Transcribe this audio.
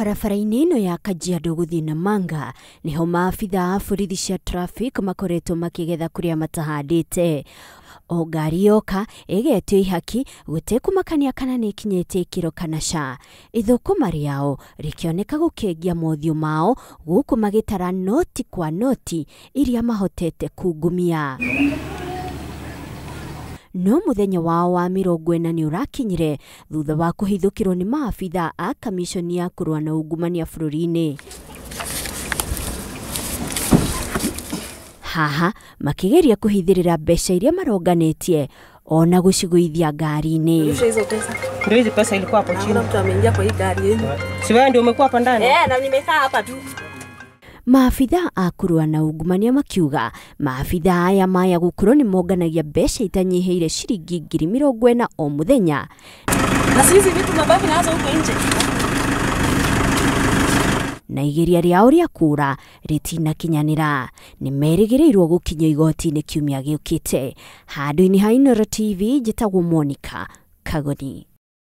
Barabara-inĩ ĩno ya Kajiado gũthiĩ Namanga nĩho maabitha a borithi cia traffic makoretwo makĩgetha kũrĩa matahandĩte. O ngari yoka ĩgetio ihaki gũtekũmakania kana nĩ ĩkinyĩtie ikĩro kana ca. Ithũkũma rĩao rĩkĩoneka gũkengia mothiũ mao gũkũ magĩtara noti kwa noti iria mahotete kungumia. No mũthenya wao wa 40 nĩ ũrakinyire thutha wa kũhithũkĩrwo nĩ maabitha a kamiconi ya kũrũa na ungumania bũrũri-inĩ. Haha makĩgeria kũhithĩrĩra mbeca iria maronganĩtie ona gũcigũithia ngari-inĩ. Ndio hizi pesa ilikuwa hapo chini. Mtu ameingia kwa hii gari yenu. Si wewe ndio umekuwa hapa ndani? Eh, na nimekaa hapa tu. Maabitha a kũrũa na ungumania makiuga maabitha aya maya gũkorwo nĩ monganagia mbeca itanyihĩire ciringi 40,000 o mũthenya. Na sisi vitu mabaki nazo huko nje. Na igeria rĩao rĩa kũra rĩtinakinyanĩra. Nĩ merĩgĩrĩirwo gũkinya igoti-inĩ kiumia gĩũkĩte. Handũ-inĩ ha Inooro TV njĩtagwo Monica Kagoni.